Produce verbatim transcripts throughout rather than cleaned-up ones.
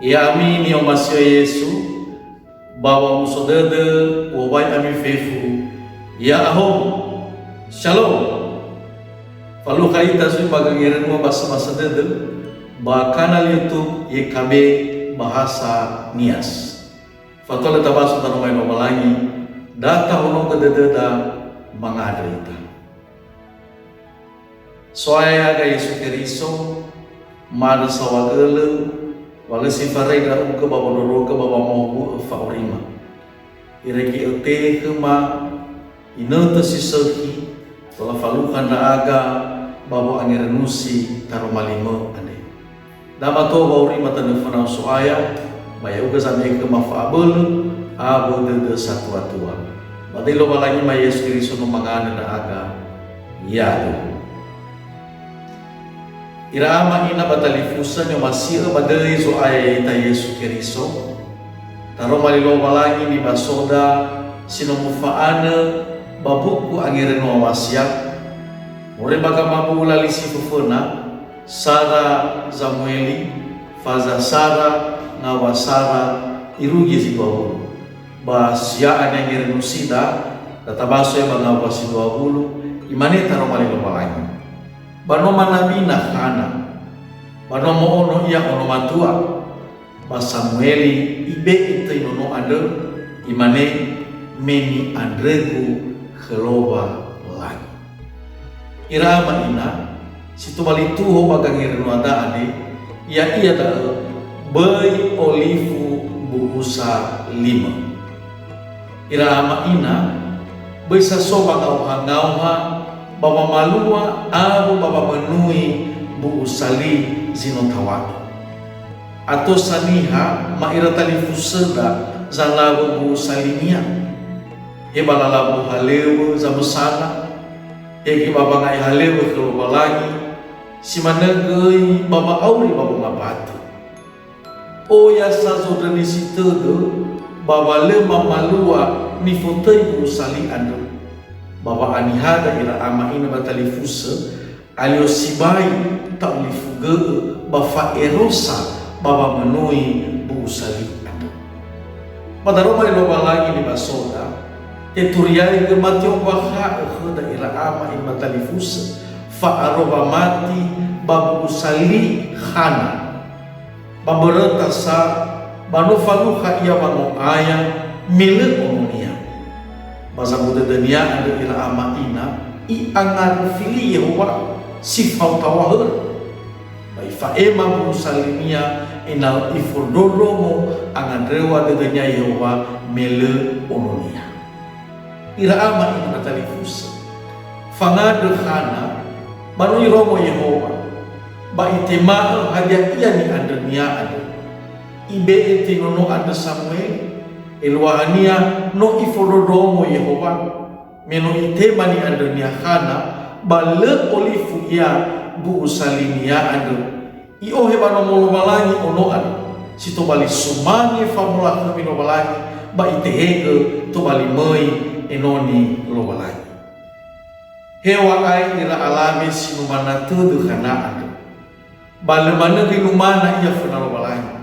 Ya'ami ni'omasi'ö Yesu, ba wa'omuso dödö u'owai ami fefu, ya'ahowu. Shalom. Falukha ita zui ba gangerönua ba samasa dödö ba kanal YouTube Y K B Bahasa Nias. Fatola tabaso taroma Lowalangi, da tahonogö dödöda mangandrö ita. So'aya ya'aga Yesu Keriso, ma'andrö saohagölö, wa lö si farai ndra'ugö ba wondrorogö ba wamahuhu'ö fa'aurima. Irege ötehe khöma inötö si sökhi, tola falukha ndra'aga ba wo'angerönusi taroma limö andre. Da matua wa'aurima tanö fönau So'aya, ba ya'ugö zame'e khöma fa'abölö awö dödö satua-tua. Ba döi Lowalangi ma Yesu Keriso no mangandrö ndra'aga. Ya'ahowu. Ira ama ina ba talifusö ni'omasi'ö ba döi Zo'aya ya'ita Yesu Keriso, taroma li Lowalangi nibasoda si no mufa'anö ba buku Angerönua Wasiat, moroi ba gamabu'ula li si föföna, Sara Zamueli, faza Sara, ngawa Sara, irugi zi dua wulu. Ba sia'a ni'angerönusida, da tabaso ia ba ngawa si dua wulu, imane taroma li Lowalangi. Ba no manabina Hana. Ba no mo'ono ia ono matua. Ba Samueli ibe'e töi nono andrö, imane, "Me ni'andrögu khö Lowalangi." Ira ama ina, si tobali tuho ba gangerönuada andre, ya'ia da'ö böi olifu bu'usa limö. Ira ama ina, böi sa so ba ngaoha-ngaoha, ba wamalua awö ba wamönui bu'usa li zi no taw̃a'ö. Ato sa niha ma'era talifusöda zanawö bu'usa linia. He ba lalabu halöŵö zamösana, he ba wangai halöŵö khö Lowalangi, si manö göi ba wa'auri ba wongambatö. Oya sa zondrönisi tödö ba wa lö mamalua nifotöi bu'usa li andrö, ba wa'anihada ira ama ina ba talifusö, alio sibai ta'olifugö'ö ba fa'erosa ba wamönui bu'usa li andrö. Ba daroma li Lowalangi nibasoda, teturiaigö ma te'ombakha'ö khöda ira ama ina ba talifusö fa'arowamati ba bu'usa li Hana. Ba mböröta sa, ba no falukha ia wango'aya, me lö ononia. Ba zabu dödönia andrö ira ama ina, i'angaröfi li Yehowa si fao taw̃a hörö. Ba ifa'ema bu'usa linia ena'ö ifondrondrongo angandröŵa dödönia Yehowa me lö ononia. Ira ama ina ba talifusö. Fangandrö Hana, ba no irongo Yehowa, ba itema'ö hadia ia ni'andrönia andrö. Ibe'e töi nono andrö Samueli, eluahania no ifondrondrongo Yehowa, me no itema ni'andrönia Hana, ba lö olifu ia bu'usa linia andrö. I'ohe ba nomo Lowalangi ono andrö, si tobali sumange famolakhömi Lowalangi, ba itehegö tobali möi enoni Lowalangi. Heŵa'ae ira alawe si numana tödö Hana andrö. Ba lö manö göi numana ia föna Lowalangi.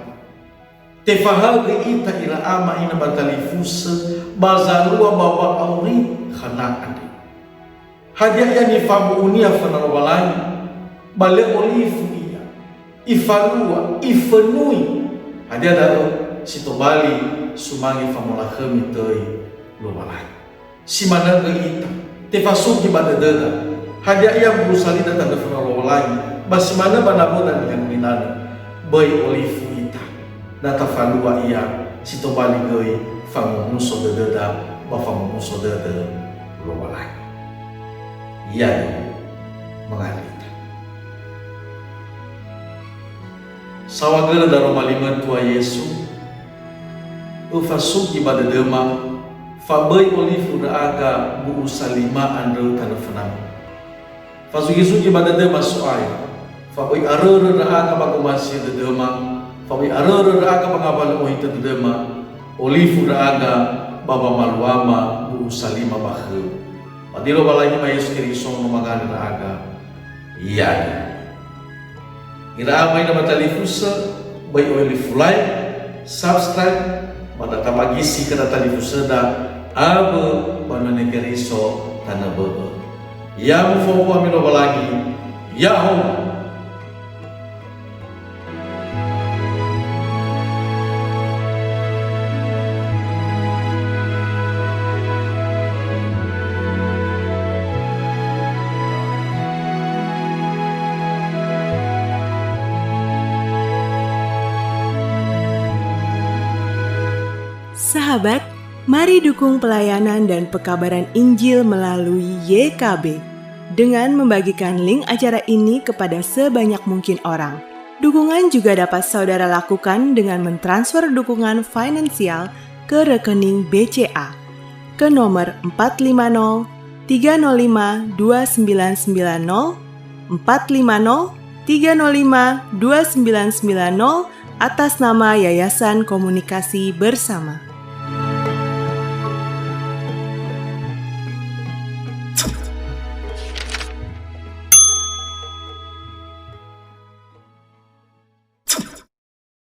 Tefahaö göi ita ira ama ina ba talifusö, ba zalua ba wa'auri Hana andrö. Hadia ia nifabu'unia föna Lowalangi? Ba lö olifu ia. Ifalua, ifönui. Hadia da'ö? Si tobali sumange famolakhömi töi Lowalangi. Si manö göi ita. Tefasugi ba dödöda. Hadia ia bu'usa lida tanö föna Lowalangi, ba si manö ba nawöda ni'anuninanö. Böi olifu ita. Na tafalua ia, si tobali göi fangomuso dödöda ba fangomuso dödö Lowalangi. Iada'e, mangandrö ita. Saohagölö daroma limö tua Yesu, öfasugi ba dödöma, fa böi olifu ndra'aga bu'usa lima andrö tanö fönama. Fazugi-zugi ba dödöma So'aya, fa böi arörö ndra'aga ba gomasi'ö dödöma, fa böi arörö ndra'aga ba ngawalö ohitö dödöma, olifu ndra'aga ba wamaluama bu'usa lima ba khöu. Ba döi Lowalangi ma Yesu Keriso no mangandrö ndra'aga. Iada'e. Ira ama ina ba talifusö, Böi ohe lifu like, subscribe, ba da tamagisi khöda talifusöda awö ba None Keriso tanö bö'ö. Ya mufahuhu ami Lowalangi, Ya'ahowu! Sahabat, mari dukung pelayanan dan pekabaran Injil melalui Y K B dengan membagikan link acara ini kepada sebanyak mungkin orang. Dukungan juga dapat saudara lakukan dengan mentransfer dukungan finansial ke rekening B C A ke nomor empat lima nol tiga nol lima dua sembilan sembilan nol, empat lima nol tiga nol lima dua sembilan sembilan nol, atas nama Yayasan Komunikasi Bersama.